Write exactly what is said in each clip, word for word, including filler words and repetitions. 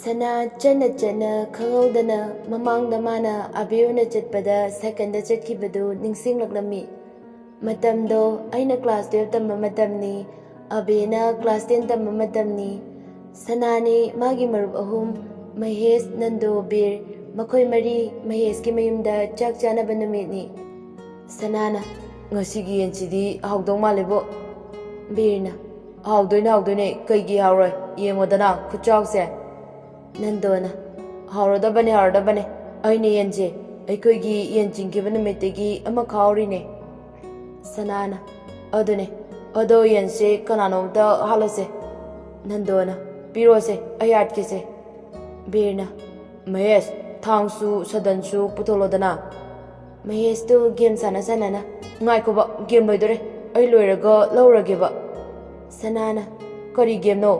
ꯁꯅꯥ ꯆꯠꯅ ꯆꯠꯅ ꯈꯪꯍꯧꯗꯅ ꯃꯃꯥꯡꯗ ꯃꯥꯅ ꯑꯕꯦ ꯎꯅ ꯆꯠꯄꯗ ꯁꯥꯏꯀꯜꯗ ꯆꯠꯈꯤꯕꯗꯨ ꯅꯤꯡꯁꯤꯡꯂꯛꯂꯝꯃꯤ꯫ ꯃꯇꯝꯗꯣ ꯑꯩꯅ ꯀ꯭ꯂꯥꯁ ꯇꯨꯌꯦꯜꯞ ꯇꯝꯕ ꯃꯇꯝꯅꯤ꯫ ꯑꯕꯦꯅ ꯀ꯭ꯂꯥꯁ ꯇꯦꯟ ꯇꯝꯕ ꯃꯇꯝꯅꯤ꯫ ꯁꯅꯥꯅꯦ ꯃꯥꯒꯤ ꯃꯔꯨꯞ ꯑꯍꯨꯝ, ꯃꯍꯦꯁ, ꯅꯟꯗꯣ, ꯕꯤꯔ, ꯃꯈꯣꯏ ꯃꯔꯤ ꯃꯍꯦꯁꯀꯤ ꯃꯌꯨꯝꯗ ꯆꯥꯛ ꯆꯥꯅꯕ ꯅꯨꯃꯤꯠꯅꯤ꯫ ꯁꯅꯥꯅ, "ꯉꯁꯤꯒꯤ ꯌꯦꯟꯁꯤꯗꯤ ꯍꯥꯎꯗꯧ ꯃꯥꯜꯂꯦꯕꯣ꯫" ꯕꯤꯔꯅ, "ꯍꯥꯎꯗꯣꯏꯅꯦ, ꯍꯥꯎꯗꯣꯏꯅꯦ, ꯀꯩꯒꯤ ꯍꯥꯎꯔꯣꯏ? ꯌꯦꯡꯉꯣꯗꯅ ꯈꯨꯠꯆꯥꯎꯁꯦ꯫" ꯅꯟꯗꯣꯅ, "ꯍꯥꯎꯔꯗꯕꯅꯦ, ꯍꯥꯎꯔꯗꯕꯅꯦ꯫ ꯑꯩꯅ ꯌꯦꯟꯁꯦ ꯑꯩꯈꯣꯏꯒꯤ ꯌꯦꯟ ꯆꯤꯡꯈꯤꯕ ꯅꯨꯃꯤꯠꯇꯒꯤ ꯑꯃ ꯈꯥꯛꯍꯧꯔꯤꯅꯦ꯫" ꯁꯅꯥꯅ, "ꯑꯗꯨꯅꯦ, ꯑꯗꯣ ꯌꯦꯟꯁꯦ ꯀꯅꯥꯅꯣꯝꯇ ꯍꯥꯠꯂꯁꯦ꯫" ꯅꯟꯗꯣꯅ, "ꯄꯤꯔꯣꯁꯦ, ꯑꯩ ꯍꯥꯠꯀꯦꯁꯦ꯫" ꯕꯤꯔꯅ, "ꯃꯍꯦꯁ, ꯊꯥꯡꯁꯨ ꯁꯗꯟꯁꯨ ꯄꯨꯊꯣꯛꯂꯣꯗꯅ꯫" ꯃꯍꯦꯁꯇꯨ ꯒꯦꯝ ꯁꯥꯟꯅ ꯁꯥꯟꯅꯅ, "ꯉꯥꯏꯈꯣꯕ, ꯒꯦꯝ ꯂꯣꯏꯗꯣꯔꯦ, ꯑꯩ ꯂꯣꯏꯔꯒ ꯂꯧꯔꯒꯦꯕ꯫" ꯁꯅꯥꯅ, "ꯀꯔꯤ ꯒꯦꯝꯅꯣ?"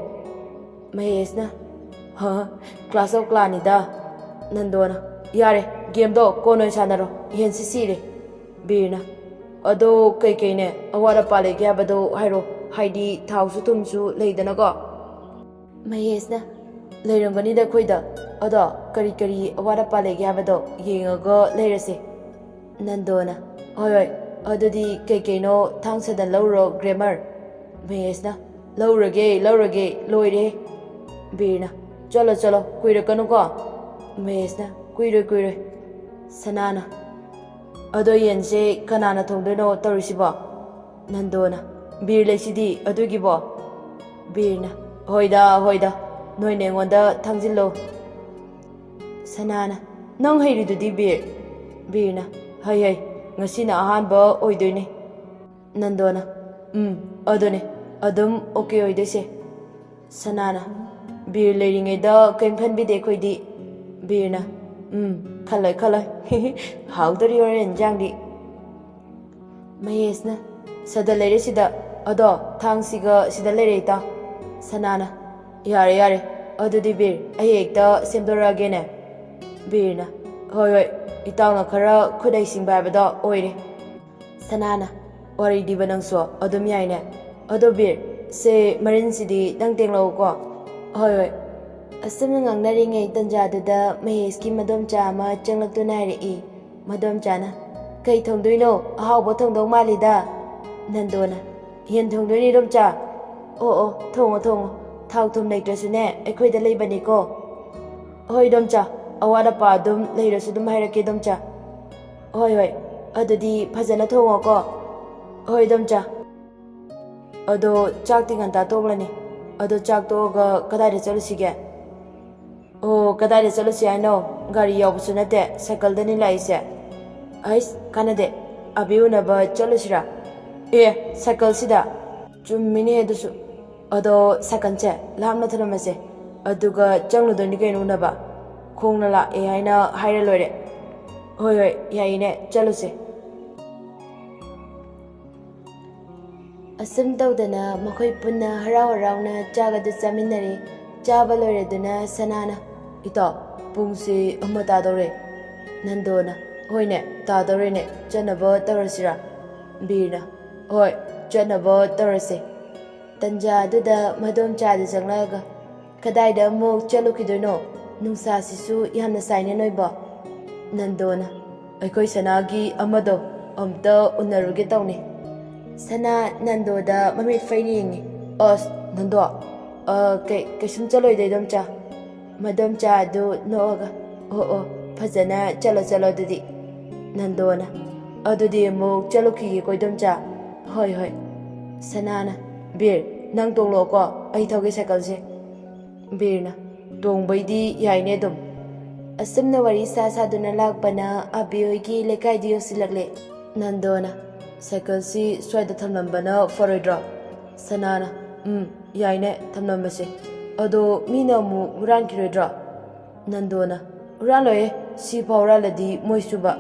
ꯃꯍꯦꯁꯅ, "ꯍ, ꯀ꯭ꯂꯥꯁ ꯑꯣꯐ ꯀ꯭ꯂꯥꯟꯅꯤꯗ꯫" ꯅꯟꯗꯣꯅ, "ꯌꯥꯔꯦ, ꯒꯦꯝꯗꯣ ꯀꯣꯟꯅ ꯑꯣꯏꯅ ꯁꯥꯟꯅꯔꯣ, ꯌꯦꯟꯁꯤ ꯁꯤꯔꯦ꯫" ꯕꯤꯔꯅ, "ꯑꯗꯣ ꯀꯩꯀꯩꯅꯦ ꯑꯋꯥꯠ ꯑꯄꯥ ꯂꯩꯒꯦ ꯍꯥꯏꯕꯗꯣ ꯍꯥꯏꯔꯣ, ꯍꯥꯏꯗꯤ ꯊꯥꯎꯁꯨ ꯊꯨꯝꯁꯨ ꯂꯩꯗꯅꯀꯣ꯫" ꯃꯍꯦꯁꯅ, "ꯂꯩꯔꯝꯒꯅꯤꯗ ꯑꯩꯈꯣꯏꯗ꯫ ꯑꯗꯣ ꯀꯔꯤ ꯀꯔꯤ ꯑꯋꯥꯠ ꯑꯄꯥ ꯂꯩꯒꯦ ꯍꯥꯏꯕꯗꯣ ꯌꯦꯡꯉꯒ ꯂꯩꯔꯁꯦ꯫" ꯅꯟꯗꯣꯅ, "ꯍꯣꯏ ꯍꯣꯏ, ꯑꯗꯨꯗꯤ ꯀꯩꯀꯩꯅꯣ ꯊꯥꯡ ꯁꯗꯟ ꯂꯧꯔꯣ, ꯒ꯭ꯔꯦꯃꯔ꯫" ꯃꯍꯦꯁꯅ, "ꯂꯧꯔꯒꯦ, ꯂꯧꯔꯒꯦ, ꯂꯣꯏꯔꯦ꯫" ꯕꯤꯔꯅ, "ꯆꯠꯂꯣ ꯆꯠꯂꯣ, ꯀꯨꯏꯔꯛꯀꯅꯨꯀꯣ꯫" ꯃꯍꯦꯁꯅ, "ꯀꯨꯏꯔꯣꯏ ꯀꯨꯏꯔꯣꯏ꯫" ꯁꯅꯥꯅ, "ꯑꯗꯣ ꯌꯦꯟꯁꯦ ꯀꯅꯥꯅ ꯊꯣꯡꯗꯣꯏꯅꯣ ꯇꯧꯔꯤꯁꯤꯕꯣ?" ꯅꯟꯗꯣꯅ, "ꯕꯤꯔ ꯂꯩꯁꯤꯗꯤ ꯑꯗꯨꯒꯤꯕꯣ?" ꯕꯤꯔꯅ, "ꯍꯣꯏꯗ ꯍꯣꯏꯗ, ꯅꯣꯏꯅ ꯑꯩꯉꯣꯟꯗ ꯊꯥꯡꯖꯤꯜꯂꯣ꯫" ꯁꯅꯥꯅ, "ꯅꯪ ꯍꯩꯔꯤꯗꯨꯗꯤ ꯕꯤꯔ?" ꯕꯤꯔꯅ, "ꯍꯩ ꯍꯩ, ꯉꯁꯤꯅ ꯑꯍꯥꯟꯕ ꯑꯣꯏꯗꯣꯏꯅꯦ꯫" ꯅꯟꯗꯣꯅ, "ꯎꯝ, ꯑꯗꯨꯅꯦ, ꯑꯗꯨꯝ ꯑꯣꯀꯦ ꯑꯣꯏꯗꯣꯏꯁꯦ꯫" ꯁꯅꯥꯅ, "ꯕꯤꯔ ꯂꯩꯔꯤꯉꯩꯗ ꯀꯔꯤꯝ ꯈꯟꯕꯤꯗꯦ ꯑꯩꯈꯣꯏꯗꯤ꯫" ꯕꯤꯔꯅ, "ꯎꯝ, ꯈꯜꯂꯣꯏ ꯈꯜꯂꯣꯏ꯫ ꯍꯥꯎꯗꯣꯔꯤ ꯍꯣꯔꯦꯟ ꯏꯟꯖꯥꯡꯗꯤ꯫" ꯃꯍꯦꯁꯅ, "ꯁꯗꯟ ꯂꯩꯔꯦ ꯁꯤꯗ, ꯑꯗꯣ ꯊꯥꯡꯁꯤꯒ ꯁꯤꯗ ꯂꯩꯔꯦ ꯏꯇꯥꯎ꯫" ꯁꯅꯥꯅ, "ꯌꯥꯔꯦ ꯌꯥꯔꯦ, ꯑꯗꯨꯗꯤ ꯕꯤꯔ, ꯑꯩ ꯍꯦꯛꯇ ꯁꯦꯝꯗꯣꯔꯛꯑꯒꯦꯅꯦ꯫" ꯕꯤꯔꯅ, "ꯍꯣꯏ ꯍꯣꯏ, ꯏꯇꯥꯎꯅ ꯈꯔ ꯈꯨꯠ ꯍꯩꯁꯤꯡꯕ ꯍꯥꯏꯕꯗꯣ ꯑꯣꯏꯔꯦ꯫" ꯁꯅꯥꯅ, "ꯋꯥꯔꯤꯗꯤꯕ ꯅꯪꯁꯨ ꯑꯗꯨꯝ ꯌꯥꯏꯅꯦ꯫ ꯑꯗꯣ ꯕꯤꯔ, ꯁꯦ ꯃꯔꯤꯟꯁꯤꯗꯤ ꯅꯪ ꯇꯦꯡꯂꯛꯎꯀꯣ꯫" "ꯍꯣꯏ ꯍꯣꯏ꯫" ꯑꯁꯨꯝꯅ ꯉꯥꯡꯅꯔꯤꯉꯩ ꯇꯟꯖꯥꯗꯨꯗ ꯃꯍꯦꯁꯀꯤ ꯃꯗꯣꯝꯆꯥ ꯑꯃ ꯆꯪꯂꯛꯇꯨꯅ ꯍꯥꯏꯔꯛꯏ꯫ ꯃꯗꯣꯝꯆꯥꯅ, "ꯀꯩ ꯊꯣꯡꯗꯣꯏꯅꯣ? ꯑꯍꯥꯎꯕ ꯊꯣꯡꯗꯧ ꯃꯥꯜꯂꯤꯗ꯫" ꯅꯟꯗꯣꯅ, "ꯌꯦꯟ ꯊꯣꯡꯗꯣꯏꯅꯤ ꯏꯗꯣꯝꯆꯥ꯫" "ꯑꯣ ꯑꯣ, ꯊꯣꯡꯉꯣ ꯊꯣꯡꯉꯣ꯫ ꯊꯥꯎ ꯊꯨꯝ ꯂꯩꯇ꯭ꯔꯁꯨꯅꯦ, ꯑꯩꯈꯣꯏꯗ ꯂꯩꯕꯅꯤꯀꯣ꯫" "ꯍꯣꯏ ꯏꯗꯣꯝꯆꯥ, ꯑꯋꯥꯠ ꯑꯄꯥ ꯑꯗꯨꯝ ꯂꯩꯔꯁꯨ ꯑꯗꯨꯝ ꯍꯥꯏꯔꯛꯀꯦ ꯏꯗꯣꯝꯆꯥ꯫" "ꯍꯣꯏ ꯍꯣꯏ, ꯑꯗꯨꯗꯤ ꯐꯖꯅ ꯊꯣꯡꯉꯣꯀꯣ꯫" "ꯍꯣꯏ ꯏꯗꯣꯝꯆꯥ꯫" "ꯑꯗꯣ ꯆꯥꯛꯇꯤ ꯉꯟꯇꯥ ꯇꯣꯛꯂꯅꯤ꯫ ꯑꯗꯣ ꯆꯥꯛ ꯇꯣꯛꯑꯒ ꯀꯗꯥꯏꯗ ꯆꯠꯂꯨꯁꯤꯒꯦ?" "ꯑꯣ, ꯀꯗꯥꯏꯗ ꯆꯠꯂꯨꯁꯤ ꯍꯥꯏꯅꯣ? ꯒꯥꯔꯤ ꯌꯥꯎꯕꯁꯨ ꯅꯠꯇꯦ, ꯁꯥꯏꯀꯜꯗꯅꯤ ꯂꯥꯛꯏꯁꯦ꯫" "ꯑꯩꯁ, ꯀꯥꯟꯅꯗꯦ, ꯑꯕꯤ ꯎꯅꯕ ꯆꯠꯂꯨꯁꯤꯔꯥ?" "ꯑꯦ, ꯁꯥꯏꯀꯜꯁꯤꯗ?" "ꯆꯨꯝꯃꯤꯅꯦ ꯑꯗꯨꯁꯨ꯫ ꯑꯗꯣ ꯁꯥꯏꯀꯜꯁꯦ ꯂꯥꯞꯅ ꯊꯝꯂꯝꯃꯁꯦ, ꯑꯗꯨꯒ ꯆꯪꯂꯨꯗꯣꯏꯅꯤ ꯀꯩꯅꯣ ꯎꯅꯕ꯫ ꯈꯣꯡꯅ ꯂꯥꯛꯑꯦ ꯍꯥꯏꯅ ꯍꯥꯏꯔ ꯂꯣꯏꯔꯦ꯫" "ꯍꯣꯏ ꯍꯣꯏ, ꯌꯥꯏꯅꯦ, ꯆꯠꯂꯨꯁꯦ꯫" ꯑꯁꯨꯝ ꯇꯧꯗꯅ ꯃꯈꯣꯏ ꯄꯨꯟꯅ ꯍꯔꯥꯎ ꯍꯔꯥꯎꯅ ꯆꯥꯛ ꯑꯗꯨ ꯆꯥꯃꯤꯟꯅꯔꯦ꯫ ꯆꯥꯕ ꯂꯣꯏꯔꯗꯨꯅ ꯁꯅꯥꯅ, "ꯏꯇꯥꯎ, ꯄꯨꯡꯁꯤ ꯑꯃ ꯇꯥꯗꯧꯔꯦ꯫" ꯅꯟꯗꯣꯅ, "ꯍꯣꯏꯅꯦ, ꯇꯥꯗꯧꯔꯦꯅꯦ, ꯆꯠꯅꯕ ꯇꯧꯔꯁꯤꯔꯥ?" ꯕꯤꯔꯅ, "ꯍꯣꯏ, ꯆꯠꯅꯕ ꯇꯧꯔꯁꯦ꯫" ꯇꯟꯖꯥ ꯑꯗꯨꯗ ꯃꯗꯣꯝꯆꯥꯗꯨ ꯆꯪꯂꯛꯑꯒ, "ꯀꯗꯥꯏꯗ ꯑꯃꯨꯛ ꯆꯠꯂꯨꯈꯤꯗꯣꯏꯅꯣ? ꯅꯨꯡꯁꯥꯁꯤꯁꯨ ꯌꯥꯝꯅ ꯁꯥꯏꯅꯦ ꯅꯣꯏꯕꯣ꯫" ꯅꯟꯗꯣꯅ, "ꯑꯩꯈꯣꯏ ꯁꯅꯥꯒꯤ ꯑꯃꯗꯣ ꯑꯝꯇ ꯎꯅꯔꯨꯒꯦ ꯇꯧꯅꯤ꯫" ꯁꯅꯥ ꯅꯟꯗꯣꯗ ꯃꯃꯤꯠ ꯐꯩꯅ ꯌꯦꯡꯉꯤ꯫ "ꯑꯁ, ꯅꯟꯗꯣ, ꯑ, ꯀꯩ-, ꯀꯩꯁꯨꯝ ꯆꯠꯂꯣꯏꯗ ꯏꯗꯣꯝꯆꯥ꯫" ꯃꯗꯣꯝꯆꯥ ꯑꯗꯨ ꯅꯣꯛꯑꯒ, "ꯑꯣ ꯑꯣ, ꯐꯖꯅ ꯆꯠꯂꯣ ꯆꯠꯂꯣ ꯑꯗꯨꯗꯤ꯫" ꯅꯟꯗꯣꯅ, "ꯑꯗꯨꯗꯤ ꯑꯃꯨꯛ ꯆꯠꯂꯨꯈꯤꯒꯦꯀꯣ ꯏꯗꯣꯝꯆꯥ꯫" "ꯍꯣꯏ ꯍꯣꯏ꯫" ꯁꯅꯥꯅ, "ꯕꯤꯔ, ꯅꯪ ꯇꯣꯡꯂꯛꯑꯣꯀꯣ, ꯑꯩ ꯊꯧꯒꯦ ꯁꯥꯏꯀꯜꯁꯦ꯫" ꯕꯤꯔꯅ, "ꯇꯣꯡꯕꯩꯗꯤ ꯌꯥꯏꯅꯦ ꯑꯗꯨꯝ꯫" ꯑꯁꯨꯝꯅ ꯋꯥꯔꯤ ꯁꯥ ꯁꯥꯗꯨꯅ ꯂꯥꯛꯄꯅ ꯑꯕꯤ ꯍꯣꯏꯒꯤ ꯂꯩꯀꯥꯏꯗꯨ ꯌꯧꯁꯤꯜꯂꯛꯂꯦ꯫ ꯅꯟꯗꯣꯅ, "ꯁꯥꯏꯀꯜꯁꯤ ꯁ꯭ꯋꯥꯏꯗ ꯊꯝꯂꯝꯕꯅ ꯐꯔꯣꯏꯗ꯭ꯔꯣ?" ꯁꯅꯥꯅ, "ꯎꯝ, ꯌꯥꯏꯅꯦ ꯊꯝꯂꯝꯕꯁꯦ꯫ ꯑꯗꯣ ꯃꯤꯅ ꯑꯃꯨꯛ ꯍꯨꯔꯥꯟꯈꯤꯔꯣꯏꯗ꯭ꯔꯣ?" ꯅꯟꯗꯣꯅ, "ꯍꯨꯔꯥꯜꯂꯣꯏꯌꯦ, ꯁꯤꯐꯥꯎ ꯍꯨꯔꯥꯜꯂꯗꯤ ꯃꯣꯏ ꯁꯨꯕ꯫"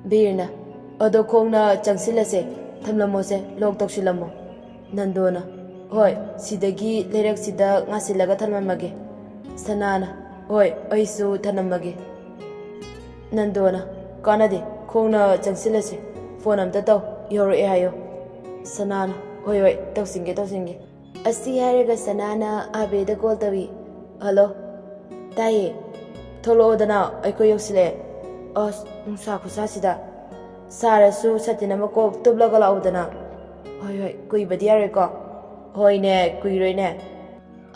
ꯕꯤꯔꯅ, "ꯑꯗꯣ ꯈꯣꯡꯅ ꯆꯪꯁꯤꯜꯂꯁꯦ, ꯊꯝꯂꯝꯃꯣꯁꯦ, ꯂꯣꯛ ꯇꯧꯁꯤꯜꯂꯝꯃꯣ꯫" ꯅꯟꯗꯣꯅ, "ꯍꯣꯏ, ꯁꯤꯗꯒꯤ ꯂꯩꯔꯛꯁꯤꯗ ꯉꯥꯁꯤꯜꯂꯒ ꯊꯝꯂꯝꯃꯒꯦ꯫" ꯁꯅꯥꯅ, "ꯍꯣꯏ, ꯑꯩꯁꯨ ꯊꯝꯂꯝꯃꯒꯦ꯫" ꯅꯟꯗꯣꯅ, "ꯀꯥꯟꯅꯗꯦ, ꯈꯣꯡꯅ ꯆꯪꯁꯤꯜꯂꯁꯦ, ꯐꯣꯟ ꯑꯝꯇ ꯇꯧ, ꯌꯧꯔꯛꯑꯦ ꯍꯥꯏꯌꯣ꯫" ꯁꯅꯥꯅ, "ꯍꯣꯏ ꯍꯣꯏ, ꯇꯧꯁꯤꯟꯒꯦ ꯇꯧꯁꯤꯟꯒꯦ꯫" ꯑꯁꯤ ꯍꯥꯏꯔꯒ ꯁꯅꯥꯅ ꯑꯥꯕꯦꯗ ꯀꯣꯜ ꯇꯧꯏ꯫ ꯍꯜꯂꯣ꯫ ꯇꯥꯏꯌꯦ꯫ ꯊꯣꯛꯂꯛꯑꯣꯗꯅ, ꯑꯩꯈꯣꯏ ꯌꯧꯁꯤꯜꯂꯛꯑꯦ꯫ ꯑꯁ, ꯅꯨꯡꯁꯥ ꯈꯨꯠꯁꯥꯁꯤꯗ꯫ ꯁꯥꯔꯁꯨ ꯁꯥꯇꯤꯟ ꯑꯃ ꯀꯣꯛ ꯇꯨꯞꯂꯒ ꯂꯥꯛꯎꯗꯅ꯫ ꯍꯣꯏ, ꯍꯣꯏ, ꯀꯨꯏꯕꯗꯤ ꯌꯥꯔꯣꯏꯀꯣ꯫ ꯍꯣꯏꯅꯦ, ꯀꯨꯏꯔꯣꯏꯅꯦ꯫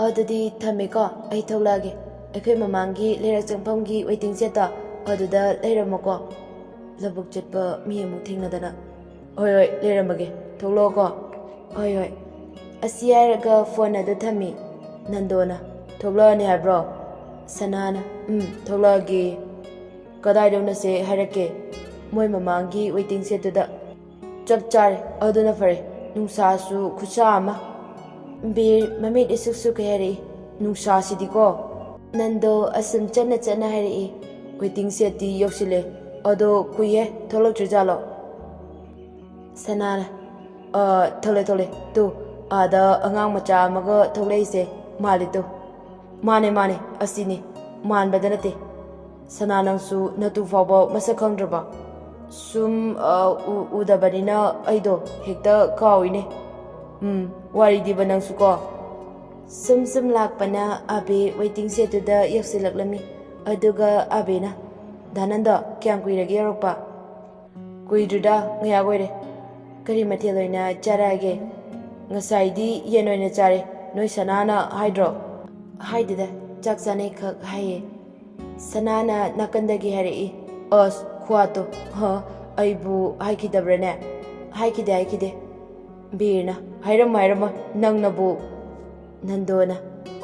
ꯑꯗꯨꯗꯤ ꯊꯝꯃꯦꯀꯣ, ꯑꯩ ꯊꯣꯛꯂꯛꯑꯒꯦ꯫ ꯑꯩꯈꯣꯏ ꯃꯃꯥꯡꯒꯤ ꯂꯩꯔꯛ ꯆꯪꯐꯝꯒꯤ waiting shed ꯇꯣ, ꯑꯗꯨꯗ ꯂꯩꯔꯝꯃꯣꯀꯣ꯫ ꯂꯧꯕꯨꯛ ꯆꯠꯄ ꯃꯤ ꯑꯃꯨꯛ ꯊꯦꯡꯅꯗꯅ꯫ ꯍꯣꯏ, ꯍꯣꯏ, ꯂꯩꯔꯝꯃꯒꯦ꯫ ꯊꯣꯛꯂꯛꯑꯣꯀꯣ꯫ ꯍꯣꯏ, ꯍꯣꯏ꯫ ꯑꯁꯤ ꯍꯥꯏꯔꯒ phone ꯑꯗꯨ ꯊꯝꯃꯤ ꯅꯟꯗꯣꯅ꯫ "ꯊꯣꯛꯂꯛꯑꯅꯤ ꯍꯥꯏꯕ꯭ꯔꯣ?" ꯁꯅꯥꯅ, "ꯎꯝ, ꯊꯣꯛꯂꯛꯑꯒꯦ꯫" "ꯀꯗꯥꯏꯗ ꯎꯅꯁꯦ ꯍꯥꯏꯔꯛꯀꯦ?" "ꯃꯣꯏ ꯃꯃꯥꯡꯒꯤ waiting shed ꯇꯨꯗ꯫" "ꯆꯞ ꯆꯥꯔꯦ, ꯑꯗꯨꯅ ꯐꯔꯦ꯫ ꯅꯨꯡꯁꯥꯁꯨ ꯈꯨꯠꯁꯥ ꯑꯃ꯫" ꯕꯤꯔ ꯃꯃꯤꯠ ꯏꯁꯨꯛ ꯁꯨꯛꯈꯩ ꯍꯥꯏꯔꯛꯏ, "ꯅꯨꯡꯁꯥꯁꯤꯗꯤꯀꯣ!" ꯅꯟꯗꯣ ꯑꯁꯨꯝ ꯆꯠꯅ ꯆꯠꯅ ꯍꯥꯏꯔꯛꯏ, "Waiting shed ꯇꯤ ꯌꯧꯁꯤꯜꯂꯦ, ꯑꯗꯣ ꯀꯨꯏꯌꯦ ꯊꯣꯛꯂꯛꯇ꯭ꯔꯤꯖꯥꯠꯂꯣ?" ꯁꯅꯥꯅ, "ꯑ, ꯊꯣꯛꯂꯦ, ꯊꯣꯛꯂꯦ꯫ ꯇꯨ, ꯑꯥꯗ ꯑꯉꯥꯡ ꯃꯆꯥ ꯑꯃꯒ ꯊꯣꯛꯂꯛꯏꯁꯦ ꯃꯥꯜꯂꯤ ꯇꯨ꯫" "ꯃꯥꯅꯦ, ꯃꯥꯅꯦ, ꯑꯁꯤꯅꯤ꯫ ꯃꯥꯟꯕꯗ ꯅꯠꯇꯦ꯫" "ꯁꯅꯥ, ꯅꯪꯁꯨ ꯅꯇꯨ ꯐꯥꯎꯕ ꯃꯁꯛ ꯈꯪꯗ꯭ꯔꯕ?" "ꯁꯨꯝ, ꯑ, ꯎ-, ꯎꯗꯕꯅꯤꯅ ꯑꯩꯗꯣ ꯍꯦꯛꯇ ꯀꯥꯎꯏꯅꯦ꯫" "ꯎꯝ, ꯋꯥꯔꯤꯗꯤꯕ ꯅꯪꯁꯨꯀꯣ꯫" ꯁꯨꯝ ꯁꯨꯝ ꯂꯥꯛꯄꯅ ꯑꯕꯦ waiting shed ꯇꯨꯗ ꯌꯧꯁꯤꯜꯂꯛꯂꯝꯃꯤ꯫ ꯑꯗꯨꯒ ꯑꯕꯦꯅ, "ꯗꯥ ꯅꯟꯗꯣ, ꯀꯌꯥꯝ ꯀꯨꯏꯔꯒꯦ ꯌꯧꯔꯛꯄ?" "ꯀꯨꯏꯗ꯭ꯔꯤꯗ, ꯉꯥꯏꯍꯥꯛ ꯑꯣꯏꯔꯦ꯫" "ꯀꯔꯤ ꯃꯊꯦꯜ ꯑꯣꯏꯅ ꯆꯥꯔꯛꯑꯒꯦ?" "ꯉꯁꯥꯏꯗꯤ ꯌꯦꯟ ꯑꯣꯏꯅ ꯆꯥꯔꯦ꯫ ꯅꯣꯏ ꯁꯅꯥꯅ ꯍꯥꯏꯗ꯭ꯔꯣ?" "ꯍꯥꯏꯗꯦꯗ, ꯆꯥꯛ ꯆꯥꯅꯩꯈꯛ ꯍꯥꯏꯌꯦ꯫" ꯁꯅꯥꯅ ꯅꯥꯀꯟꯗꯒꯤ ꯍꯥꯏꯔꯛꯏ, "ꯑꯁ, ꯈꯨꯍꯥꯠꯇꯣ! ꯍ, ꯑꯩꯕꯨ ꯍꯥꯏꯈꯤꯗꯕ꯭ꯔꯅꯦ?" "ꯍꯥꯏꯈꯤꯗꯦ, ꯍꯥꯏꯈꯤꯗꯦ꯫" ꯕꯤꯔꯅ, "ꯍꯥꯏꯔꯝꯃꯣ, ꯍꯥꯏꯔꯝꯃꯣ, ꯅꯪꯅꯕꯨ꯫" ꯅꯟꯗꯣꯅ,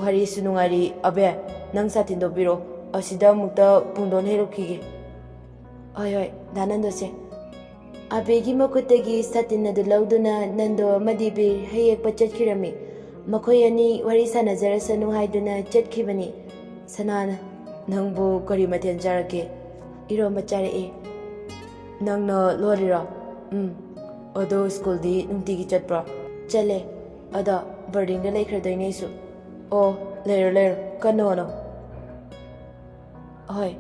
"ꯋꯥꯔꯤꯁꯨ ꯅꯨꯡꯉꯥꯏꯔꯤ, ꯑꯕꯦ, ꯅꯪ ꯁꯥꯇꯤꯟꯗꯣ ꯄꯤꯔꯛꯑꯣ, ꯑꯁꯤꯗ ꯑꯃꯨꯛꯇ ꯄꯨꯡꯗꯣꯟ ꯍꯦꯛꯂꯨꯈꯤꯒꯦ꯫" "ꯍꯣꯏ, ꯍꯣꯏ, ꯗꯥ ꯅꯟꯗꯣꯁꯦ꯫" ꯑꯕꯦꯒꯤ ꯃꯈꯨꯠꯇꯒꯤ ꯁꯥꯇꯤꯟ ꯑꯗꯨ ꯂꯧꯗꯨꯅ ꯅꯟꯗꯣ ꯑꯃꯗꯤ ꯕꯤꯔ ꯍꯩ ꯍꯦꯛꯄ ꯆꯠꯈꯤꯔꯝꯃꯤ꯫ ꯃꯈꯣꯏ ꯑꯅꯤ ꯋꯥꯔꯤ ꯁꯥꯟꯅꯖꯔꯁꯅꯨ ꯍꯥꯏꯗꯨꯅ ꯆꯠꯈꯤꯕꯅꯤ꯫ ꯁꯅꯥꯅ, "ꯅꯪꯕꯨ ꯀꯔꯤ ꯃꯊꯦꯜ ꯆꯥꯔꯛꯀꯦ?" "ꯏꯔꯣꯝꯕ ꯆꯥꯔꯛꯑꯦ꯫" "ꯅꯪꯅ ꯂꯣꯜꯂꯤꯔꯣ?" "ꯎꯝ꯫ ꯑꯗꯣ ꯁ꯭ꯀꯨꯜꯗꯤ ꯅꯨꯡꯇꯤꯒꯤ ꯆꯠꯄ꯭ꯔꯣ?" "ꯆꯠꯂꯦ꯫ ꯑꯗꯣ ꯕꯣꯔꯗꯤꯡꯗ ꯂꯩꯈ꯭ꯔꯗꯣꯏꯅꯦ ꯑꯩꯁꯨ꯫" "ꯑꯣ, ꯂꯩꯔꯣ, ꯂꯩꯔꯣ꯫ ꯀꯟꯅ ꯍꯣꯠꯅꯧ꯫" "ꯍꯣꯏ꯫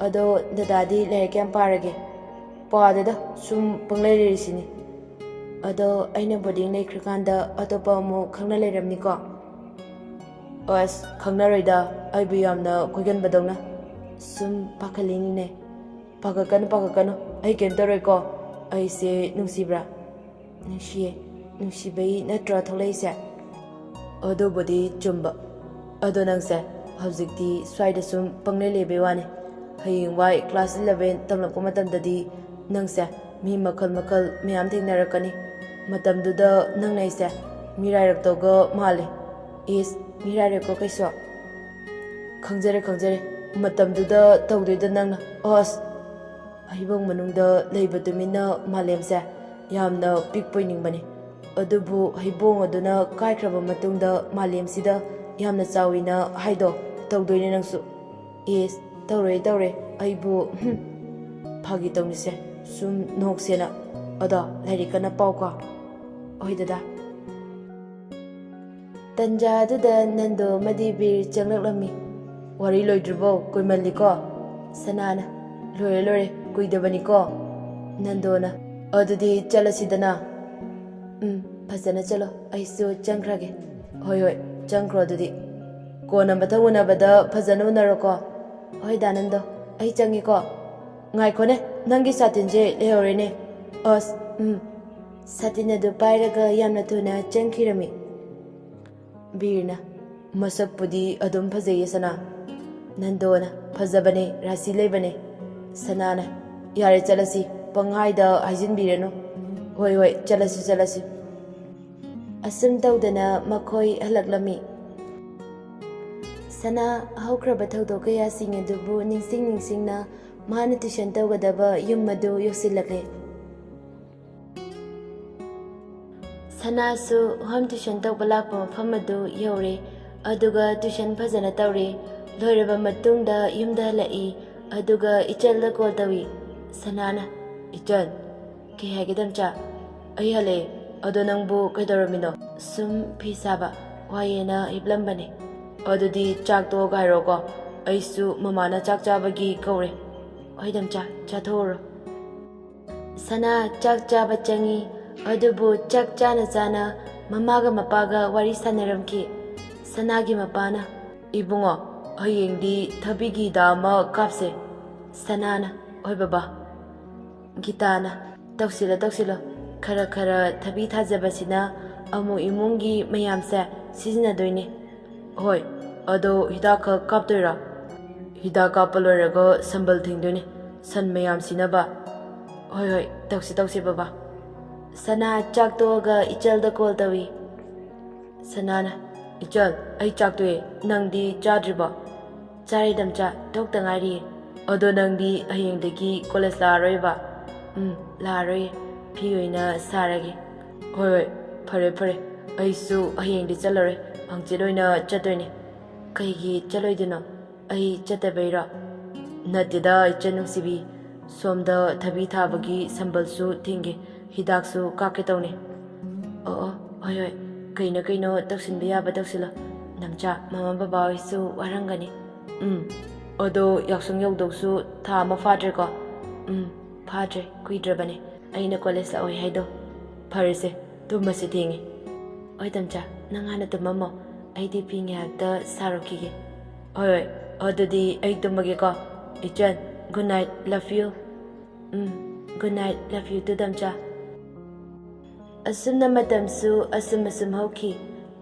ꯑꯗꯣ ꯗꯗꯥꯗꯤ ꯂꯥꯏꯔꯤꯛ ꯀꯌꯥꯝ ꯄꯥꯔꯒꯦ?" "ꯄꯥꯗꯦꯗ, ꯁꯨꯝ ꯄꯪꯂꯩ ꯂꯩꯔꯤꯁꯤꯅꯤ꯫" "ꯑꯗꯣ ꯑꯩꯅ ꯕꯣꯔꯗꯤꯡ ꯂꯩꯈ꯭ꯔꯀꯥꯟꯗ ꯑꯇꯣꯞꯄ ꯑꯃꯨꯛ ꯈꯪꯅ ꯂꯩꯔꯝꯅꯤꯀꯣ?" ꯑꯁ, ꯈꯪꯅꯔꯣꯏꯗ, ꯑꯩꯕꯨ ꯌꯥꯝꯅ ꯀꯣꯏꯒꯟꯕꯗꯧꯅ꯫ ꯁꯨꯝ ꯄꯥꯈꯠꯂꯤꯅꯤꯅꯦ꯫ ꯄꯥꯈꯠꯀꯅꯨ, ꯄꯥꯈꯠꯀꯅꯨ, ꯑꯩ ꯀꯩꯝ ꯇꯧꯔꯣꯏꯀꯣ꯫ ꯑꯩꯁꯦ ꯅꯨꯡꯁꯤꯕ꯭ꯔꯥ? ꯅꯨꯡꯁꯤꯌꯦ꯫ ꯅꯨꯡꯁꯤꯕꯩ ꯅꯠꯇ꯭ꯔꯣ ꯊꯣꯛꯂꯛꯏꯁꯦ? ꯑꯗꯨꯕꯨꯗꯤ ꯆꯨꯝꯕ꯫ ꯑꯗꯣ ꯅꯪꯁꯦ ꯍꯧꯖꯤꯛꯇꯤ ꯁ꯭ꯋꯥꯏꯗ ꯁꯨꯝ ꯄꯪꯂꯩ ꯂꯩꯕꯩ ꯋꯥꯅꯤ꯫ ꯍꯌꯦꯡꯋꯥꯏ class eleven ꯇꯝꯂꯛꯄ ꯃꯇꯝꯗꯗꯤ ꯅꯪꯁꯦ ꯃꯤ ꯃꯈꯜ ꯃꯈꯜ ꯃꯌꯥꯝ ꯊꯦꯡꯅꯔꯛꯀꯅꯤ꯫ ꯃꯇꯝꯗꯨꯗ ꯅꯪꯅ ꯑꯩꯁꯦ ꯃꯤꯔꯥꯏꯔꯛꯇꯧꯒ ꯃꯥꯜꯂꯦ꯫ ꯏꯁ, ꯃꯤꯔꯥꯏꯔꯛꯄ ꯀꯩꯁꯨ? ꯈꯪꯖꯔꯦ, ꯈꯪꯖꯔꯦ꯫ ꯃꯇꯝꯗꯨꯗ ꯇꯧꯗꯣꯏꯗ ꯅꯪꯅ꯫ ꯑꯁ! ꯍꯩꯕꯣꯡ ꯃꯅꯨꯡꯗ ꯂꯩꯕ ꯇꯨꯃꯤꯟꯅ ꯃꯥꯂꯦꯝꯁꯦ ꯌꯥꯝꯅ ꯄꯤꯛꯄ ꯑꯣꯏꯅꯤꯡꯕꯅꯤ꯫ ꯑꯗꯨꯕꯨ ꯍꯩꯕꯣꯡ ꯑꯗꯨꯅ ꯀꯥꯏꯈ꯭ꯔꯕ ꯃꯇꯨꯡꯗ ꯃꯥꯂꯦꯝꯁꯤꯗ ꯌꯥꯝꯅ ꯆꯥꯎꯏꯅ ꯍꯥꯏꯗꯣ ꯇꯧꯗꯣꯏꯅꯦ ꯅꯪꯁꯨ꯫ ꯏꯁ, ꯇꯧꯔꯣꯏ, ꯇꯧꯔꯣꯏ꯫ ꯑꯩꯕꯨ, ꯍꯨꯝ, ꯐꯥꯒꯤ ꯇꯧꯅꯤꯁꯦ꯫ ꯁꯨꯝ ꯅꯣꯛꯁꯦꯅ꯫ ꯑꯗꯣ ꯂꯥꯏꯔꯤꯛ ꯀꯟꯅ ꯄꯥꯎꯀꯣ꯫ ꯍꯣꯏ ꯗꯗꯥ꯫ ꯇꯟꯖꯥ ꯑꯗꯨꯗ ꯅꯟꯗꯣ ꯑꯃꯗꯤ ꯕꯤꯔ ꯆꯪꯂꯛꯂꯝꯃꯤ꯫ "ꯋꯥꯔꯤ ꯂꯣꯏꯗ꯭ꯔꯤꯕꯣ? ꯀꯨꯏꯃꯜꯂꯤꯀꯣ?" ꯁꯅꯥꯅ, "ꯂꯣꯏꯔꯦ, ꯂꯣꯏꯔꯦ, ꯀꯨꯏꯗꯕꯅꯤꯀꯣ?" ꯅꯟꯗꯣꯅ, "ꯑꯗꯨꯗꯤ ꯆꯠꯂꯁꯤꯗꯅ?" "ꯎꯝ, ꯐꯖꯅ ꯆꯠꯂꯣ, ꯑꯩꯁꯨ ꯆꯪꯈ꯭ꯔꯒꯦ꯫" "ꯍꯣꯏ, ꯍꯣꯏ, ꯆꯪꯈ꯭ꯔꯣ ꯑꯗꯨꯗꯤ꯫ ꯀꯣꯟꯅ ꯃꯊꯪ ꯎꯅꯕꯗ ꯐꯖꯅ ꯎꯅꯔꯣꯀꯣ꯫" "ꯍꯣꯏ ꯗꯥ ꯅꯟꯗꯣ, ꯑꯩ ꯆꯪꯉꯤꯀꯣ꯫" "ꯉꯥꯏꯈꯣꯅꯦ, ꯅꯪꯒꯤ ꯁꯥꯇꯤꯟꯁꯦ ꯂꯩꯍꯧꯔꯦꯅꯦ꯫" "ꯑꯁ, ꯎꯝ꯫" ꯁꯥꯇꯤꯟ ꯑꯗꯨ ꯄꯥꯏꯔꯒ ꯌꯥꯝꯅ ꯊꯨꯅ ꯆꯪꯈꯤꯔꯝꯃꯤ꯫ ꯕꯤꯔꯅ, "ꯃꯁꯛꯄꯨꯗꯤ ꯑꯗꯨꯝ ꯐꯖꯩꯌꯦ ꯁꯅꯥ꯫" ꯅꯟꯗꯣꯅ, "ꯐꯖꯕꯅꯦ, ꯔꯥꯁꯤ ꯂꯩꯕꯅꯦ꯫" ꯁꯅꯥꯅ, "ꯌꯥꯔꯦ, ꯆꯠꯂꯁꯤ, ꯄꯪꯍꯥꯏꯗ ꯍꯥꯏꯖꯤꯟꯕꯤꯔꯅꯨ꯫" "ꯍꯣꯏ, ꯍꯣꯏ, ꯆꯠꯂꯁꯤ, ꯆꯠꯂꯁꯤ꯫" ꯑꯁꯨꯝ ꯇꯧꯗꯅ ꯃꯈꯣꯏ ꯍꯜꯂꯛꯂꯝꯃꯤ꯫ ꯁꯅꯥ ꯍꯧꯈ꯭ꯔꯕ ꯊꯧꯗꯣꯛ ꯀꯌꯥꯁꯤꯡ ꯑꯗꯨꯕꯨ ꯅꯤꯡꯁꯤꯡ ꯅꯤꯡꯁꯤꯡꯅ ꯃꯥꯅ tuition ꯇꯧꯒꯗꯕ ꯌꯨꯝ ꯑꯗꯨ ꯌꯧꯁꯤꯜꯂꯛꯂꯦ꯫ ꯁꯅꯥꯁꯨ home tuition ꯇꯧꯕ ꯂꯥꯛꯄ ꯃꯐꯝ ꯑꯗꯨ ꯌꯧꯔꯦ, ꯑꯗꯨꯒ tuition ꯐꯖꯅ ꯇꯧꯔꯦ꯫ ꯂꯣꯏꯔꯕ ꯃꯇꯨꯡꯗ ꯌꯨꯝꯗ ꯍꯜꯂꯛꯏ, ꯑꯗꯨꯒ ꯏꯆꯜꯗ call ꯇꯧꯏ꯫ ꯁꯅꯥꯅ, "ꯏꯆꯜ꯫" "ꯀꯩ ꯍꯥꯏꯒꯦ ꯗꯝꯆꯥ?" "ꯑꯩ ꯍꯜꯂꯛꯑꯦ꯫ ꯑꯗꯣ ꯅꯪꯕꯨ ꯀꯩꯗꯧꯔꯝꯃꯤꯅꯣ?" "ꯁꯨꯝ ꯐꯤ ꯁꯥꯕ ꯋꯥꯏꯌꯦꯅ ꯍꯤꯞꯂꯝꯕꯅꯦ꯫" "ꯑꯗꯨꯗꯤ ꯆꯥꯛ ꯇꯣꯛꯑꯒ ꯍꯥꯏꯔꯛꯑꯣꯀꯣ, ꯑꯩꯁꯨ ꯃꯃꯥꯅ ꯆꯥꯛ ꯆꯥꯕꯒꯤ ꯀꯧꯔꯦ꯫" "ꯍꯣꯏ ꯗꯝꯆꯥ, ꯆꯥꯊꯣꯛꯎꯔꯣ꯫" ꯁꯅꯥ ꯆꯥꯛ ꯆꯥꯕ ꯆꯪꯉꯤ, ꯑꯗꯨꯕꯨ ꯆꯥꯛ ꯆꯥꯅ ꯆꯥꯅ ꯃꯃꯥꯒ ꯃꯄꯥꯒ ꯋꯥꯔꯤ ꯁꯥꯟꯅꯔꯝꯈꯤ꯫ ꯁꯅꯥꯒꯤ ꯃꯄꯥꯅ, "ꯏꯕꯨꯡꯉꯣ, ꯍꯌꯦꯡꯗꯤ ꯊꯕꯤꯒꯤ ꯍꯤꯗꯥꯛ ꯑꯃ ꯀꯥꯞꯁꯦ꯫" ꯁꯅꯥꯅ, "ꯍꯣꯏ ꯕꯕꯥ꯫" ꯒꯤꯇꯥꯅ, "ꯇꯧꯁꯤꯜꯂꯣ, ꯇꯧꯁꯤꯜꯂꯣ꯫ ꯈꯔ ꯈꯔ ꯊꯕꯤ ꯊꯥꯖꯕꯁꯤꯅ ꯑꯃꯨꯛ ꯏꯃꯨꯡꯒꯤ ꯃꯌꯥꯝꯁꯦ ꯁꯤꯖꯤꯟꯅꯗꯣꯏꯅꯦ꯫" "ꯍꯣꯏ, ꯑꯗꯣ ꯍꯤꯗꯥꯛ ꯈꯛ ꯀꯥꯞꯇꯣꯏꯔꯥ?" "ꯍꯤꯗꯥꯛ ꯀꯥꯞꯄ ꯂꯣꯏꯔꯒ ꯁꯝꯕꯜ ꯊꯤꯡꯗꯣꯏꯅꯦ, ꯁꯟ ꯃꯌꯥꯝ ꯁꯤꯅꯕ꯫" "ꯍꯣꯏ, ꯍꯣꯏ, ꯇꯧꯁꯤ, ꯇꯧꯁꯤ ꯕꯕꯥ꯫" ꯁꯅꯥ ꯆꯥꯛ ꯇꯣꯛꯑꯒ ꯏꯆꯜꯗ ꯀꯣꯜ ꯇꯧꯏ꯫ ꯁꯅꯥꯅ, "ꯏꯆꯜ, ꯑꯩ ꯆꯥꯛ ꯇꯣꯛꯑꯦ, ꯅꯪꯗꯤ ꯆꯥꯗ꯭ꯔꯤꯕꯣ?" "ꯆꯥꯔꯦ ꯗꯝꯆꯥ, ꯇꯣꯛꯇ ꯉꯥꯏꯔꯤꯌꯦ꯫" "ꯑꯗꯣ ꯅꯪꯗꯤ ꯍꯌꯦꯡꯗꯒꯤ ꯀꯣꯂꯦꯖ ꯂꯥꯛꯑꯔꯣꯏꯕ?" "ꯎꯝ, ꯂꯥꯛꯑꯔꯣꯏꯌꯦ, ꯐꯤ ꯑꯣꯏꯅ ꯁꯥꯔꯒꯦ꯫" "ꯍꯣꯏ, ꯍꯣꯏ, ꯐꯔꯦ, ꯐꯔꯦ꯫ ꯑꯩꯁꯨ ꯍꯌꯦꯡꯗꯤ ꯆꯠꯂꯔꯣꯏ, ꯍꯪꯆꯤꯠ ꯑꯣꯏꯅ ꯆꯠꯇꯣꯏꯅꯦ꯫" "ꯀꯩꯒꯤ ꯆꯠꯂꯣꯏꯗꯣꯏꯅꯣ? ꯑꯩ ꯆꯠꯇꯕꯩꯔꯣ?" "ꯅꯠꯇꯦꯗ, ꯏꯆꯟ ꯅꯨꯡꯁꯤꯕꯤ, ꯁꯣꯝꯗ ꯊꯕꯤ ꯊꯥꯕꯒꯤ ꯁꯝꯕꯜꯁꯨ ꯊꯤꯡꯒꯦ, ꯍꯤꯗꯥꯛꯁꯨ ꯀꯥꯞꯀꯦ ꯇꯧꯅꯦ꯫" "ꯑꯣ, ꯑꯣ, ꯍꯣꯏ, ꯍꯣꯏ, ꯀꯩꯅꯣ ꯀꯩꯅꯣ ꯇꯧꯁꯤꯟꯕ ꯌꯥꯕ ꯇꯧꯁꯤꯜꯂꯣ꯫ ꯅꯝꯆꯥ, ꯃꯃꯥ ꯕꯕꯥ ꯍꯣꯏꯁꯨ ꯋꯥꯔꯝꯒꯅꯤ꯫" "ꯎꯝ, ꯑꯗꯣ ꯌꯥꯎꯁꯪ ꯌꯧꯗꯧꯁꯨ ꯊꯥ ꯑꯃ ꯐꯥꯗ꯭ꯔꯦꯀꯣ?" "ꯎꯝ, ꯐꯥꯗ꯭ꯔꯦ, ꯀꯨꯏꯗ꯭ꯔꯕꯅꯦ꯫ ꯑꯩꯅ ꯀꯣꯂꯦꯖ ꯂꯥꯛꯑꯣꯏ ꯍꯥꯏꯗꯣ꯫" "ꯐꯔꯦꯁꯦ, ꯇꯨꯝꯃꯁꯤ, ꯊꯦꯡꯉꯦ꯫" "ꯍꯣꯏ ꯗꯝꯆꯥ, ꯅꯪ ꯍꯥꯟꯅ ꯇꯨꯝꯃꯝꯃꯣ, ꯑꯩꯗꯤ ꯐꯤ ꯉꯥꯏꯍꯥꯛꯇ ꯁꯥꯔꯨꯈꯤꯒꯦ꯫" "ꯍꯣꯏ, ꯍꯣꯏ, ꯑꯗꯨꯗꯤ ꯑꯩ ꯇꯨꯝꯃꯒꯦꯀꯣ꯫ ꯏꯆꯟ, good night, love you꯫" "Um, good night, love you too, ꯗꯝꯆꯥ꯫" ꯑꯁꯨꯝꯅ ꯃꯇꯝꯁꯨ ꯑꯁꯨꯝ ꯑꯁꯨꯝ ꯍꯧꯈꯤ꯫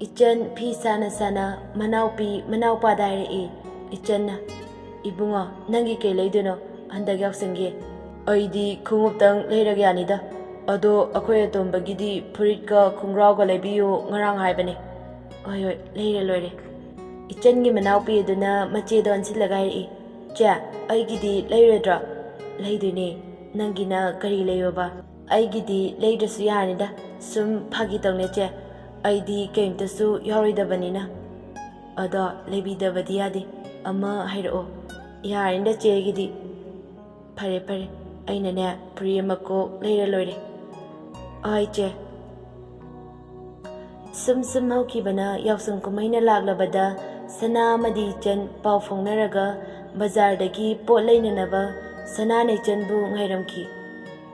ꯏꯆꯟ ꯐꯤ ꯁꯥꯅ ꯁꯥꯅ ꯃꯅꯥꯎꯄꯤ ꯃꯅꯥꯎꯄꯥꯗ ꯍꯥꯏꯔꯛꯏ꯫ ꯏꯆꯟꯅ, "ꯏꯕꯨꯡꯉꯣ, ꯅꯪꯒꯤ ꯀꯩ ꯂꯩꯗꯣꯏꯅꯣ ꯍꯟꯗꯛ ꯌꯥꯎꯁꯪꯒꯤ?" "ꯑꯩꯗꯤ ꯈꯣꯡꯎꯞꯇꯪ ꯂꯩꯔꯒꯦ ꯌꯥꯅꯤꯗ꯫ ꯑꯗꯣ ꯑꯩꯈꯣꯏ ꯑꯇꯣꯝꯕꯒꯤꯗꯤ ꯐꯨꯔꯤꯠꯀ ꯈꯣꯡꯒ꯭ꯔꯥꯎꯒ ꯂꯩꯕꯤꯌꯨ ꯉꯔꯥꯡ ꯍꯥꯏꯕꯅꯦ꯫" "ꯍꯣꯏ, ꯍꯣꯏ, ꯂꯩꯔ ꯂꯣꯏꯔꯦ꯫" ꯏꯆꯟꯒꯤ ꯃꯅꯥꯎꯄꯤ ꯑꯗꯨꯅ ꯃꯆꯦꯗ ꯑꯣꯟꯁꯤꯜꯂꯒ ꯍꯥꯏꯔꯛꯏ, "ꯆꯦ, ꯑꯩꯒꯤꯗꯤ ꯂꯩꯔꯣꯏꯗ꯭ꯔꯣ?" "ꯂꯩꯗꯣꯏꯅꯦ꯫ ꯅꯪꯒꯤꯅ ꯀꯔꯤ ꯂꯩꯌꯣꯕ?" "ꯑꯩꯒꯤꯗꯤ ꯂꯩꯗ꯭ꯔꯁꯨ ꯌꯥꯔꯅꯤꯗ, ꯁꯨꯝ ꯐꯥꯒꯤ ꯇꯧꯅꯦ ꯆꯦ, ꯑꯩꯗꯤ ꯀꯩꯝꯇꯁꯨ ꯌꯥꯎꯔꯣꯏꯗꯕꯅꯤꯅ꯫" "ꯑꯗꯣ ꯂꯩꯕꯤꯗꯕꯗꯤ ꯌꯥꯗꯦ, ꯑꯃ ꯍꯥꯏꯔꯛꯑꯣ꯫" "ꯌꯥꯔꯅꯤꯗ ꯆꯦ ꯑꯩꯒꯤꯗꯤ꯫" "ꯐꯔꯦ ꯐꯔꯦ, ꯑꯩꯅꯅꯦ ꯐꯨꯔꯤ ꯑꯃ ꯀꯣꯛ ꯂꯩꯔ ꯂꯣꯏꯔꯦ꯫" "ꯍꯣꯏ ꯆꯦ꯫" ꯁꯨꯝ ꯁꯨꯝ ꯍꯧꯈꯤꯕꯅ ꯌꯥꯎꯁꯪ ꯀꯨꯝꯍꯩꯅ ꯂꯥꯛꯂꯕꯗ ꯁꯅꯥ ꯑꯃꯗꯤ ꯏꯆꯟ ꯄꯥꯎ ꯐꯥꯎꯅꯔꯒ ꯕꯖꯥꯔꯗꯒꯤ ꯄꯣꯠ ꯂꯩꯅꯅꯕ ꯁꯅꯥꯅ ꯏꯆꯟꯕꯨ ꯉꯥꯏꯔꯝꯈꯤ꯫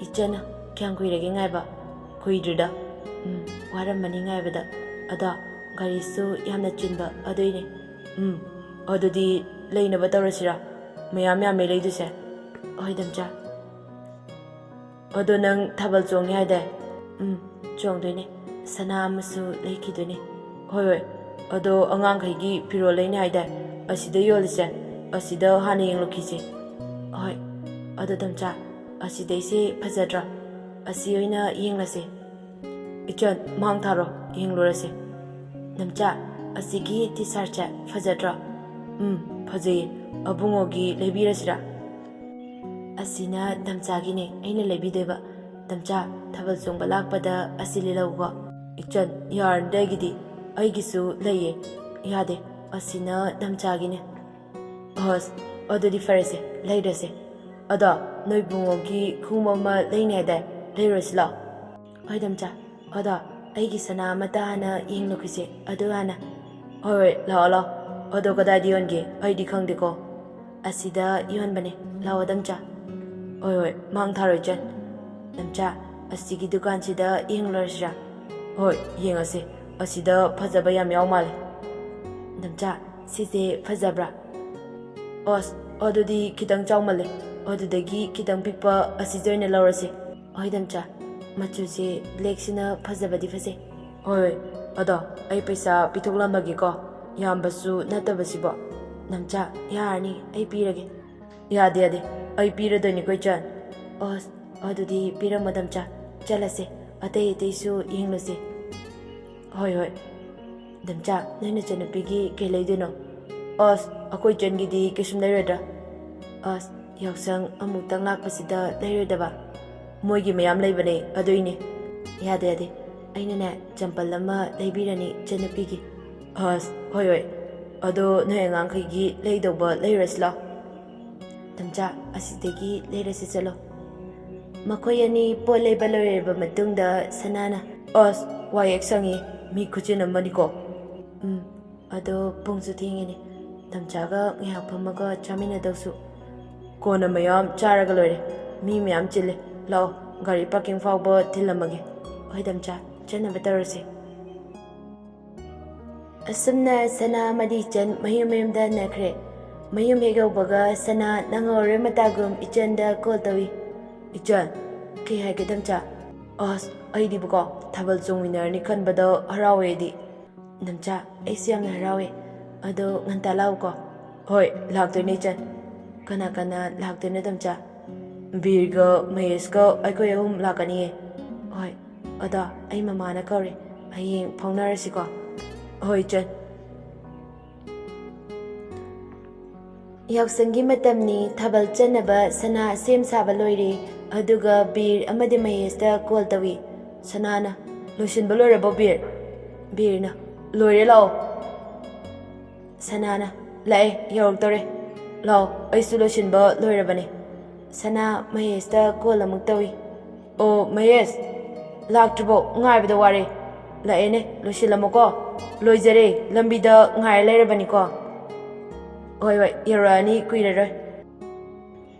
ꯏꯆꯟꯅ, "ꯀꯌꯥꯝ ꯀꯨꯏꯔꯒꯦ ꯉꯥꯏꯕ?" "ꯀꯨꯏꯗ꯭ꯔꯤꯗ꯫" "ꯎꯝ, ꯋꯥꯔꯝꯃꯅꯤ ꯉꯥꯏꯕꯗ꯫ ꯑꯗꯣ ꯒꯥꯔꯤꯁꯨ ꯌꯥꯝꯅ ꯆꯤꯟꯕ ꯑꯗꯨꯏꯅꯦ꯫ ꯎꯝ, ꯑꯗꯨꯗꯤ ꯂꯩꯅꯕ ꯇꯧꯔꯁꯤꯔꯥ? ꯃꯌꯥꯝ ꯌꯥꯝꯃꯦ ꯂꯩꯗꯣꯏꯁꯦ꯫ ꯍꯣꯏ ꯗꯝꯆꯥ꯫ ꯑꯗꯣ ꯅꯪ ꯊꯥꯕꯜ ꯆꯣꯡꯉꯦ ꯍꯥꯏꯗꯥꯏ? ꯎꯝ, ꯆꯣꯡꯗꯣꯏꯅꯦ꯫ ꯁꯅꯥ ꯑꯃꯁꯨ ꯂꯩꯈꯤꯗꯣꯏꯅꯦ꯫ ꯍꯣꯏ ꯍꯣꯏ꯫ ꯑꯗꯣ ꯑꯉꯥꯡꯈꯩꯒꯤ ꯐꯤꯔꯣꯜ ꯂꯩꯅꯤ ꯍꯥꯏꯗꯥꯏ? ꯑꯁꯤꯗ ꯌꯣꯜꯂꯤꯁꯦ, ꯑꯁꯤꯗ ꯍꯥꯟꯅ ꯌꯦꯡꯂꯨꯈꯤꯁꯦ꯫ ꯍꯣꯏ꯫ ꯑꯗꯣ ꯗꯝꯆꯥ, ꯑꯁꯤꯗꯩꯁꯦ ꯐꯖꯗ꯭ꯔꯣ? ꯑꯁꯤ ꯑꯣꯏꯅ ꯌꯦꯡꯂꯁꯦ꯫ ꯏꯆꯟ, ꯃꯥꯡ ꯊꯥꯔꯣ, ꯌꯦꯡꯂꯨꯔꯁꯦ꯫ ꯗꯝꯆꯥ, ꯑꯁꯤꯒꯤ ꯇꯤ ꯁꯥꯔꯠꯁꯦ ꯐꯖꯗ꯭ꯔꯣ? ꯎꯝ, ꯐꯖꯩꯌꯦ꯫ ꯑꯕꯨꯡꯉꯣꯒꯤ ꯂꯩꯕꯤꯔꯁꯤꯔꯥ? ꯑꯁꯤꯅ ꯗꯝꯆꯥꯒꯤꯅꯦ, ꯑꯩꯅ ꯂꯩꯕꯤꯗꯣꯏꯕ꯫ ꯗꯝꯆꯥ, ꯊꯥꯕꯜ ꯆꯣꯡꯕ ꯂꯥꯛꯄꯗ ꯑꯁꯤ ꯂꯤꯠꯂꯧꯀꯣ꯫ ꯏꯆꯟ, ꯌꯥꯔꯅꯤꯗ ꯑꯩꯒꯤꯗꯤ꯫ ꯑꯩꯒꯤꯁꯨ ꯂꯩꯌꯦ꯫ ꯌꯥꯗꯦ, ꯑꯁꯤꯅ ꯗꯝꯆꯥꯒꯤꯅꯦ꯫ ꯑꯁ, ꯑꯗꯨꯗꯤ ꯐꯔꯦꯁꯦ, ꯂꯩꯔꯁꯦ꯫ ꯑꯗꯣ, ꯅꯣꯏ ꯕꯨꯡꯉꯣꯒꯤ ꯈꯣꯡꯎꯞ ꯑꯃ ꯂꯩꯅꯤ ꯍꯥꯏꯗꯥꯏ? ꯂꯩꯔꯨꯔꯁꯤ ꯂꯥꯛꯑꯣ꯫ ꯍꯣꯏ ꯗꯝꯆꯥ꯫ ꯑꯗꯣ, ꯑꯩꯒꯤ ꯁꯅꯥ ꯑꯃꯇ ꯍꯥꯟꯅ ꯌꯦꯡꯂꯨꯈꯤꯁꯦ, ꯑꯗꯨ ꯍꯥꯟꯅ꯫ ꯍꯣꯏ ꯍꯣꯏ, ꯂꯥꯛꯑꯣ ꯂꯥꯛꯑꯣ꯫ ꯑꯗꯣ ꯀꯗꯥꯏꯗ ꯌꯣꯟꯒꯦ? ꯑꯩꯗꯤ ꯈꯪꯗꯦꯀꯣ꯫ ꯑꯁꯤꯗ ꯌꯣꯟꯕꯅꯦ꯫ ꯂꯥꯛꯑꯣ ꯗꯝꯆꯥ꯫ ꯍꯣꯏ ꯍꯣꯏ, ꯃꯥꯡ ꯊꯥꯔꯣꯏ ꯆꯟ꯫ ꯗꯝꯆꯥ, ꯑꯁꯤꯒꯤ ꯗꯨꯀꯥꯟꯁꯤꯗ ꯌꯦꯡꯂꯨꯔꯁꯤꯔꯥ? ꯍꯣꯏ, ꯌꯦꯡꯉꯁꯤ꯫ ꯑꯁꯤꯗ ꯐꯖꯕ ꯌꯥꯝ ꯌꯥꯎ ꯃꯥꯜꯂꯦ꯫ ꯗꯝꯆꯥ, ꯁꯤꯁꯦ ꯐꯖꯕ꯭ꯔꯥ? ꯑꯁ, ꯑꯗꯨꯗꯤ ꯈꯤꯇꯪ ꯆꯥꯎꯃꯜꯂꯦ꯫ ꯑꯗꯨꯗꯒꯤ ꯈꯤꯇꯪ ꯄꯤꯛꯄ ꯑꯁꯤꯁꯦ ꯑꯣꯏꯅ ꯂꯧꯔꯁꯦ꯫ ꯍꯣꯏ ꯗꯝꯆꯥ, ꯃꯆꯨꯁꯦ ꯕ꯭ꯂꯦꯛꯁꯤꯅ ꯐꯖꯕꯗꯤ ꯐꯖꯩ꯫ ꯍꯣꯏ ꯍꯣꯏ, ꯑꯗꯣ ꯑꯩ ꯄꯩꯁꯥ ꯄꯤꯊꯣꯛꯂꯝꯃꯒꯦꯀꯣ, ꯌꯥꯝꯕꯁꯨ ꯅꯠꯇꯕꯁꯤꯕꯣ꯫ ꯗꯝꯆꯥ, ꯌꯥꯔꯅꯤ, ꯑꯩ ꯄꯤꯔꯒꯦ꯫ ꯌꯥꯗꯦ ꯌꯥꯗꯦ, ꯑꯩ ꯄꯤꯔꯗꯣꯏꯅꯤꯀꯣ ꯏꯆꯟ꯫ ꯑꯁ, ꯑꯗꯨꯗꯤ ꯄꯤꯔꯝꯃꯣ ꯗꯝꯆꯥ, ꯆꯠꯂꯁꯦ, ꯑꯇꯩ ꯑꯇꯩꯁꯨ ꯌꯦꯡꯂꯨꯁꯦ꯫ ꯍꯣꯏ ꯍꯣꯏ꯫ ꯗꯝꯆꯥ, ꯅꯣꯏ ꯅꯆꯟꯅꯨꯄꯤꯒꯤ ꯀꯩ ꯂꯩꯗꯣꯏꯅꯣ? ꯑꯁ, ꯑꯩꯈꯣꯏ ꯏꯆꯟꯒꯤꯗꯤ ꯀꯩꯁꯨꯝ ꯂꯩꯔꯣꯏꯗ꯭ꯔꯥ? ꯑꯁ, ꯌꯥꯎꯁꯪ ꯑꯃꯨꯛꯇꯪ ꯂꯥꯛꯄꯁꯤꯗ ꯂꯩꯔꯣꯏꯗꯕ? ꯃꯣꯏꯒꯤ ꯃꯌꯥꯝ ꯂꯩꯕꯅꯦ, ꯑꯗꯨꯏꯅꯦ꯫ ꯌꯥꯗꯦ ꯌꯥꯗꯦ, ꯑꯩꯅꯅꯦ ꯆꯝꯄꯜ ꯑꯃ ꯂꯩꯕꯤꯔꯅꯤ ꯏꯆꯟꯅꯨꯄꯤꯒꯤ꯫ ꯑꯁ, ꯍꯣꯏ ꯍꯣꯏ꯫ ꯑꯗꯣ ꯅꯣꯏ ꯑꯉꯥꯡꯈꯩꯒꯤ ꯂꯩꯗꯧꯕ ꯂꯩꯔꯨꯔꯁꯤ ꯂꯥꯎ꯫ ꯗꯝꯆꯥ, ꯑꯁꯤꯗꯒꯤ ꯂꯩꯔꯁꯤ ꯆꯠꯂꯣ꯫ ꯃꯈꯣꯏ ꯑꯅꯤ ꯄꯣꯠ ꯂꯩꯕ ꯂꯣꯏꯔꯕ ꯃꯇꯨꯡꯗ ꯁꯅꯥꯅ, ꯑꯁ, ꯋꯥꯏ ꯍꯦꯛ ꯁꯪꯉꯤ, ꯃꯤ ꯈꯨꯆꯤꯟ ꯑꯃꯅꯤꯀꯣ꯫ ꯎꯝ, ꯑꯗꯣ ꯄꯨꯡꯁꯨ ꯊꯦꯡꯉꯤꯅꯦ, ꯗꯝꯆꯥꯒ ꯉꯥꯏꯍꯥꯛ ꯐꯝꯃꯒ ꯆꯥꯃꯤꯟꯅꯗꯧꯁꯨ꯫ ꯀꯣꯟꯅ ꯃꯌꯥꯝ ꯆꯥꯔꯒ ꯂꯣꯏꯔꯦ, ꯃꯤ ꯃꯌꯥꯝ ꯆꯤꯜꯂꯦ꯫ ꯂꯥꯛꯑꯣ, ꯒꯥꯔꯤ ꯄꯥꯔꯀꯤꯡ ꯐꯥꯎꯕ ꯊꯤꯜꯂꯝꯃꯒꯦ꯫ ꯍꯣꯏ ꯗꯝꯆꯥ, ꯆꯠꯅꯕ ꯇꯧꯔꯁꯦ꯫ ꯑꯁꯨꯝꯅ ꯁꯅꯥ ꯑꯃꯗꯤ ꯏꯆꯟ ꯃꯌꯨꯝ ꯃꯌꯨꯝꯗ ꯍꯟꯅꯈ꯭ꯔꯦ꯫ ꯃꯌꯨꯝ ꯍꯦꯛ ꯌꯧꯕꯒ ꯁꯅꯥ ꯅꯪꯍꯧꯔꯣꯏ ꯃꯇꯥꯒꯨꯝ ꯏꯆꯟꯗ ꯀꯣꯜ ꯇꯧꯏ꯫ "ꯏꯆꯟ, ꯀꯩ ꯍꯥꯏꯒꯦ ꯇꯝꯆꯥ?" "ꯑꯁ, ꯑꯩꯗꯤꯕꯀꯣ, ꯊꯥꯕꯜ ꯆꯣꯡꯃꯤꯟꯅꯔꯅꯤ ꯈꯟꯕꯗ ꯍꯔꯥꯎꯋꯦ ꯑꯩꯗꯤ꯫" "ꯅꯝꯆꯥ, ꯑꯩꯁꯨ ꯌꯥꯝꯅ ꯍꯔꯥꯎꯋꯦ꯫ ꯑꯗꯣ ꯉꯟꯇꯥ ꯂꯥꯛꯎꯀꯣ꯫" "ꯍꯣꯏ, ꯂꯥꯛꯇꯣꯏꯅꯦ ꯏꯆꯟ꯫" "ꯀꯅꯥ ꯀꯅꯥ ꯂꯥꯛꯇꯣꯏꯅꯣ ꯇꯝꯆꯥ?" "ꯕꯤꯔꯒ ꯃꯍꯦꯁꯀ ꯑꯩꯈꯣꯏ ꯑꯍꯨꯝ ꯂꯥꯛꯀꯅꯤꯌꯦ꯫" "ꯍꯣꯏ, ꯑꯗꯣ ꯑꯩ ꯃꯃꯥꯅ ꯀꯧꯔꯦ, ꯍꯌꯦꯡ ꯐꯥꯎꯅꯔꯁꯤꯀꯣ꯫" "ꯍꯣꯏ ꯏꯆꯟ꯫" ꯌꯥꯎꯁꯪꯒꯤ ꯃꯇꯝꯅꯤ, ꯊꯥꯕꯜ ꯆꯠꯅꯕ ꯁꯅꯥ ꯁꯦꯝ ꯁꯥꯕ ꯂꯣꯏꯔꯦ꯫ ꯑꯗꯨꯒ ꯕꯤꯔ ꯑꯃꯗꯤ ꯃꯍꯦꯁꯇ ꯀꯣꯜ ꯇꯧꯏ꯫ ꯁꯅꯥꯅ, "ꯂꯣꯏꯁꯤꯟꯕ ꯂꯣꯏꯔꯕꯣ ꯕꯤꯔ?" ꯕꯤꯔꯅ, "ꯂꯣꯏꯔꯦ, ꯂꯥꯛꯑꯣ꯫" ꯁꯅꯥꯅ, "ꯂꯥꯛꯑꯦ, ꯌꯧꯔꯛꯇꯧꯔꯦ꯫ ꯂꯥꯛꯑꯣ, ꯑꯩꯁꯨ ꯂꯣꯏꯁꯤꯟꯕ ꯂꯣꯏꯔꯕꯅꯦ꯫" ꯁꯅꯥ ꯃꯍꯦꯁꯇ ꯀꯣꯜ ꯑꯃꯨꯛ ꯇꯧꯏ꯫ "ꯑꯣ ꯃꯍꯦꯁ, ꯂꯥꯛꯇ꯭ꯔꯤꯕꯣ? ꯉꯥꯏꯕꯗ ꯋꯥꯔꯦ꯫" "ꯂꯥꯛꯑꯦꯅꯦ, ꯂꯣꯏꯁꯤꯜꯂꯝꯃꯣꯀꯣ꯫" "ꯂꯣꯏꯖꯔꯦ, ꯂꯝꯕꯤꯗ ꯉꯥꯏꯔ ꯂꯩꯔꯕꯅꯤꯀꯣ꯫" "ꯍꯣꯏ ꯍꯣꯏ, ꯌꯧꯔꯛꯑꯅꯤ, ꯀꯨꯏꯔꯔꯣꯏ꯫"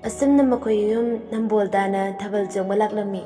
ꯑꯁꯨꯝꯅ ꯃꯈꯣꯏ ꯑꯍꯨꯝ ꯅꯝꯕꯣꯜ ꯇꯥꯅ ꯊꯥꯕꯜ ꯆꯣꯡꯕ ꯂꯥꯛꯂꯝꯃꯤ꯫